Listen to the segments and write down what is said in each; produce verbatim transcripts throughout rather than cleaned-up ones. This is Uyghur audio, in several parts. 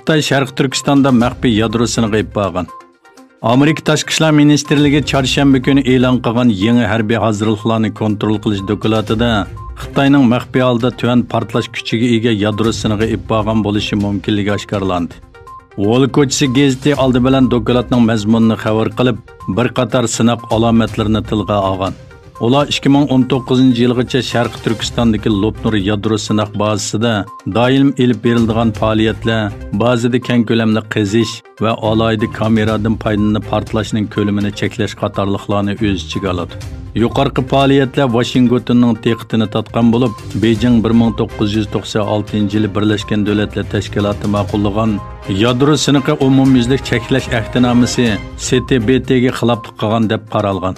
خىتاي شەرقىي تۈركىستاندا مەخپىي يادرو سىنىقى ئېلىپ بارغان. ئامېرىكا تاشقى ئىشلار مىنىستىرلىكى چارشەنبە كۈنى ئېلان قىلغان يېڭى ھەربىي ھازىرلىقلارنى كونترول قىلىش دوكلاتىدا خىتاينىڭ مەخپىي ھالدا تۆۋەن پارتلاش كۈچىگە ئىگە يادرو سىنىقى ئېلىپ بارغان بولۇشى مۇمكىنلىكى ئاشكارىلاندى. ۋول كوچىسى گېزىتى ئالدى بىلەن دوكلاتنىڭ مەزمۇنىنى خەۋەر قىلىپ، بىر قاتار سىناق ئالامەتلىرىنى تىلغا ئالغان. ئۇلار ئىككى مىڭ ئون توققۇزىنچى يىلغىچە شەرقىي تۈركىستاندىكى لوپنۇر يادرو سىناق بازىسىدا دائىم ئېلىپ بېرىلىدىغان پائالىيەتلەر، بازىدا كەڭ كۆلەملىك قېزىش ۋە ئالاھىدە كامېرادىن پايدىلىنىپ پارتلاشنىڭ كۆلىمىنى چەكلەش قاتارلىقلارنى ئۆز ئىچىگە ئالىدۇ. يۇقىرىقى پائالىيەتلەر ۋاشىنگتوننىڭ دىققىتىنى تارتقان بولۇپ، بېيجىڭ بىر مىڭ توققۇز يۈز توقسان ئالتىنچى يىلى بىرلەشكەن دۆلەتلەر تەشكىلاتى ماقۇللىغان يادرو سىنىقى ئومۇميۈزلۈك چەكلەش ئەھدىنامىسى، سى تى بى تى، گە خىلاپلىق قىلغان دەپ قارالغان.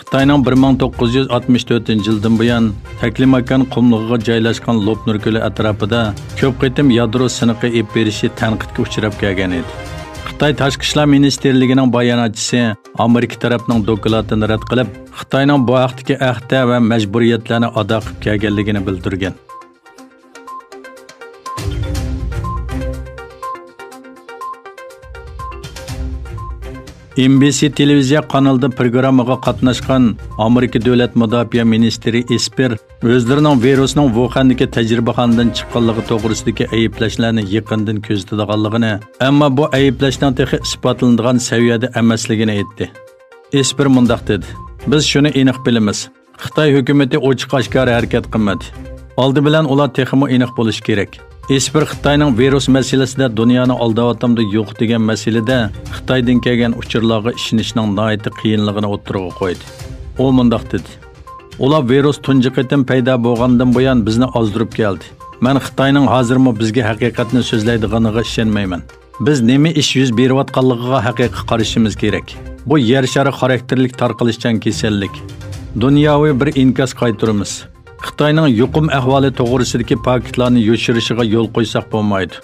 خىتاينىڭ بىر مىڭ توققۇز يۈز ئاتمىش تۆتىنچى يىلدىن بۇيان تەكلىماكان قۇملۇقىغا جايلاشقان لوپنۇر كۆلى ئەتراپىدا كۆپ قېتىم يادرو سىنىقى ئېلىپ بېرىشى تەنقىدكە ئۇچراپ كەلگەن ئىدى. خىتاي تاشقى ئىشلار مىنىستىرلىكىنىڭ باياناتچىسى ئامېرىكا تەرەپنىڭ دوكلاتىنى رەت قىلىپ، خىتاينىڭ بۇ ھەقتىكى ئەھدە ۋە مەجبۇرىيەتلەرنى ئادا قىلىپ كەلگەنلىكىنى بىلدۈرگەن. ئېن بى سى تېلېۋىزىيە قانىلىدا پروگراممىغا قاتناشقان ئامېرىكا دۆلەت مۇداپىئە مىنىستىرى ئېسپېر ئۆزلىرىنىڭ ۋىرۇسنىڭ ۋۇخەندىكى تەجرىبىخانىدىن چىققانلىقى توغرىسىدىكى ئەيىبلەشلەرنى يېقىندىن كۆزىتىدىغانلىقىنى، ئەمما بۇ ئەيىبلەشنىڭ تېخى ئىسپاتلىنىدىغان سەۋىيەدە ئەمەسلىكىنى ئېيتتى. ئېسپېر مۇنداق دېدى، بىز شۇنى ئېنىق بىلىمىز. خىتاي ھۆكۈمىتى ئوچۇق-ئاشكارا ھەرىكەت قىلمىدى. ئالدى بىلەن ئۇلار تېخىمۇ ئېنىق بولۇشى كېرەك. ئېسپېر خىتاينىڭ ۋىرۇس مەسىلىسىدە دۇنيانى ئالداۋاتامدۇ يوق دېگەن مەسىلىدە خىتايدىن كەلگەن ئۇچۇرلارغا ئىشىنىشنىڭ ناھايىتى قىيىنلىقىنى ئوتتۇرىغا قويدى. ئۇ مۇنداق دېدى، ئۇلار ۋىرۇس تۇنجى قېتىم پەيدا بولغاندىن بۇيان بىزنى ئازدۇرۇپ كەلدى. مەن خىتاينىڭ ھازىرمۇ بىزگە ھەقىقەتنى سۆزلەيدىغىنىغا ئىشەنمەيمەن. بىز نېمە ئىش يۈز بېرىۋاتقانلىقىغا ھەقىقىي قارىشىمىز كېرەك. بۇ يەر شارى خاراكتېرلىك تارقىلىشچان كېسەللىك. دۇنياۋى بىر ئىنكاس قايتۇرىمىز. خىتاينىڭ يۇقۇم ئەھۋالى توغرىسىدىكى پاكىتلارنى يوشۇرۇشىغا يول قويساق بولمايدۇ.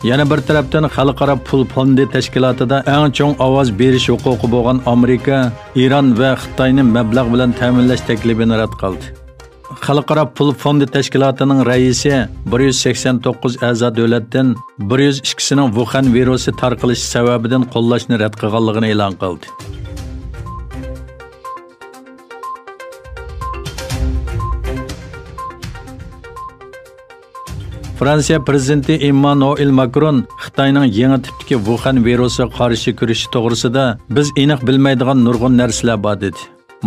يەنە بىر تەرەپتىن، خەلقئارا پۇل فوندى تەشكىلاتىدا ئەڭ چوڭ ئاۋاز بېرىش ھوقۇقى بولغان ئامېرىكا ئىران ۋە خىتاينى مەبلەغ بىلەن تەمىنلەش تەكلىپىنى رەت قىلدى. خەلقئارا پۇل فوندى تەشكىلاتىنىڭ رەئىسى بىر يۈز سەكسەن توققۇز ئەزا دۆلەتتىن بىر يۈز ئىككىسىنىڭ ۋۇخەن ۋىرۇسى تارقىلىشى سەۋەبىدىن قوللاشنى رەت قىلغانلىقىنى ئېلان قىلدى. فرانسىيە پىرېزىدېنتى ئېممانۇئېل ماكرون خىتاينىڭ يېڭى تىپتىكى ۋۇخەن ۋىرۇسىغا قارشى كۈرىشى توغرىسىدا بىز ئېنىق بىلمەيدىغان نۇرغۇن نەرسىلەر بار، دېدى.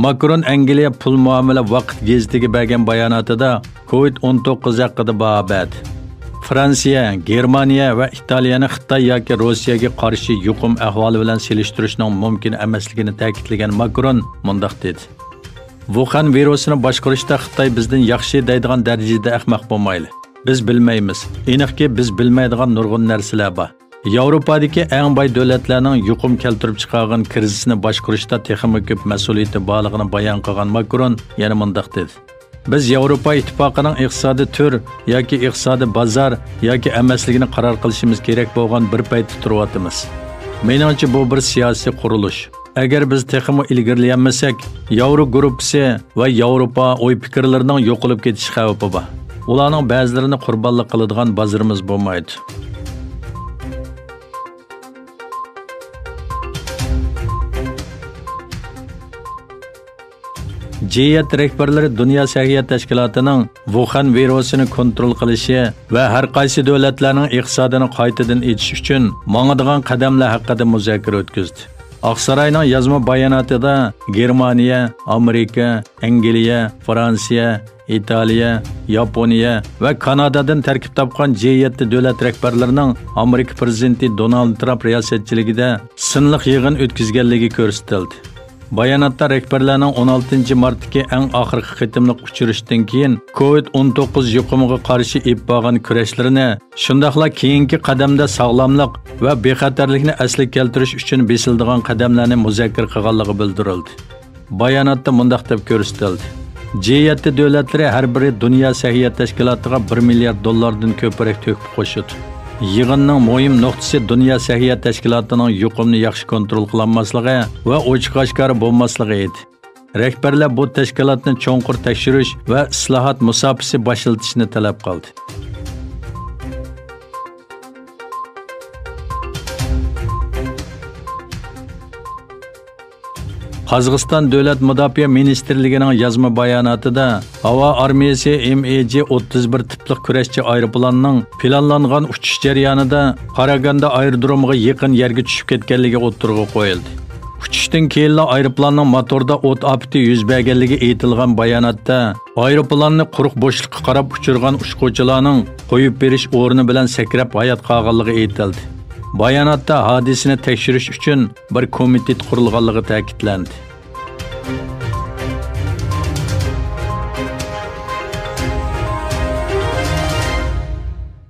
ماكرون ئەنگلىيە پۇل مۇئامىلە ۋاقىت گېزىتىگە بەرگەن باياناتىدا كوۋىد ئون توققۇز ھەققىدە باھا بەردى. فرانسىيە، گېرمانىيە ۋە ئىتالىيەنى خىتاي ياكى روسىيەگە قارشى يۇقۇم ئەھۋالى بىلەن سېلىشتۇرۇشنىڭ مۇمكىن ئەمەسلىكىنى تەكىتلىگەن ماكرون مۇنداق دېدى، ۋۇخەن ۋىرۇسىنى باشقۇرۇشتا خىتاي بىزدىن ياخشى دەيدىغان دەرىجىدە ئەخمەق بولمايلى. بىز بىلمەيمىز. ئېنىقكى، بىز بىلمەيدىغان نۇرغۇن نەرسىلەر بار. ياۋروپادىكى ئەڭ باي دۆلەتلەرنىڭ يۇقۇم كەلتۈرۈپ چىقارغان كىرىزىسنى باشقۇرۇشتا تېخىمۇ كۆپ مەسئۇلىيىتى بارلىقىنى بايان قىلغان ماكرون يەنە مۇنداق دېدى، بىز ياۋروپا ئىتتىپاقىنىڭ ئىقتىسادىي تۈر ياكى ئىقتىسادىي بازار ياكى ئەمەسلىكىنى قارار قىلىشىمىز كېرەك بولغان بىر پەيتتە تۇرۇۋاتىمىز. مېنىڭچە، بۇ بىر سىياسىي قۇرۇلۇش. ئەگەر بىز تېخىمۇ ئىلگىرىلىيەلمىسەك، ياۋرو گۇرۇپپىسى ۋە ياۋروپا ئوي پىكىرلىرىنىڭ يوقىلىپ كېتىش خەۋپى بار. ئۇلارنىڭ بەزىلىرىنى قۇربانلىق قىلىدىغان بازىرىمىز بولمايدۇ. جى يەتتە رەھبەرلىرى دۇنيا سەھىيە تەشكىلاتىنىڭ ۋۇخەن ۋىرۇسىنى كونترول قىلىشى ۋە ھەر قايسى دۆلەتلەرنىڭ ئىقتىسادىنى قايتىدىن ئېچىش ئۈچۈن ماڭىدىغان قەدەملەر ھەققىدە مۇزاكىرە ئۆتكۈزدى. ئاقساراينىڭ يازما باياناتىدا گېرمانىيە، ئامېرىكا، ئەنگلىيە، فرانسىيە، ئىتالىيە، ياپونىيە ۋە كانادادىن تەركىب تاپقان جى يەتتە دۆلەت رەھبەرلىرىنىڭ ئامېرىكا پىرېزىدېنتى دونالد ترامپ رىياسەتچىلىكىدە سىنلىق يىغىن ئۆتكۈزگەنلىكى كۆرسىتىلدى. باياناتتا رەھبەرلەرنىڭ ئون ئالتىنچى مارتتىكى ئەڭ ئاخىرقى قېتىملىق ئۇچرىشىشتىن كېيىن كوۋىد ئون توققۇز يۇقۇمىغا قارشى ئېلىپ بارغان كۈرەشلىرىنى، شۇنداقلا كېيىنكى قەدەمدە ساغلاملىق ۋە بىخەتەرلىكنى ئەسلىگە كەلتۈرۈش ئۈچۈن بېسىلىدىغان قەدەملەرنى مۇزاكىرە قىلغانلىقى بىلدۈرۈلدى. باياناتتا مۇنداق دەپ كۆرسىتىلدى، جى يەتتە دۆلەتلىرى ھەر بىرى دۇنيا سەھىيە تەشكىلاتىغا بىر مىليارد دوللاردىن كۆپرەك تۆھپە قوشىدۇ. يىغىننىڭ مۇھىم نۇقتىسى دۇنيا سەھىيە تەشكىلاتىنىڭ يۇقۇمنى ياخشى كونترول قىلالماسلىقى ۋە ئوچۇق-ئاشكارا بولماسلىقى ئىدى. رەھبەرلەر بۇ تەشكىلاتنى چوڭقۇر تەكشۈرۈش ۋە ئىسلاھات مۇساپىسى باشلىتىشنى تەلەپ قىلدى. قازاقىستان دۆلەت مۇداپىئە مىنىستىرلىكىنىڭ يازما باياناتىدا، ھاۋا ئارمىيەسى ئېم ئېي جى ئوتتۇز بىر تىپلىق كۈرەشچى ئايروپىلاننىڭ پىلانلانغان ئۇچۇش جەريانىدا قاراگاندا ئايرودرومىغا يېقىن يەرگە چۈشۈپ كەتكەنلىكى ئوتتۇرىغا قويۇلدى. ئۇچۇشتىن كېيىنلا ئايروپىلاننىڭ موتوردا ئوت ئاپىتى يۈز بەرگەنلىكى ئېيتىلغان باياناتتا، ئايروپىلاننى قۇرۇق بوشلۇققا قاراپ ئۇچۇرغان ئۇچقۇچىلارنىڭ قويۇپ بېرىش ئورنى بىلەن سەكرەپ ھايات قالغانلىقى ئېيتىلدى. باياناتتا ھادىسىنى تەكشۈرۈش ئۈچۈن بىر كومىتېت قۇرۇلغانلىقى تەكىتلەندى.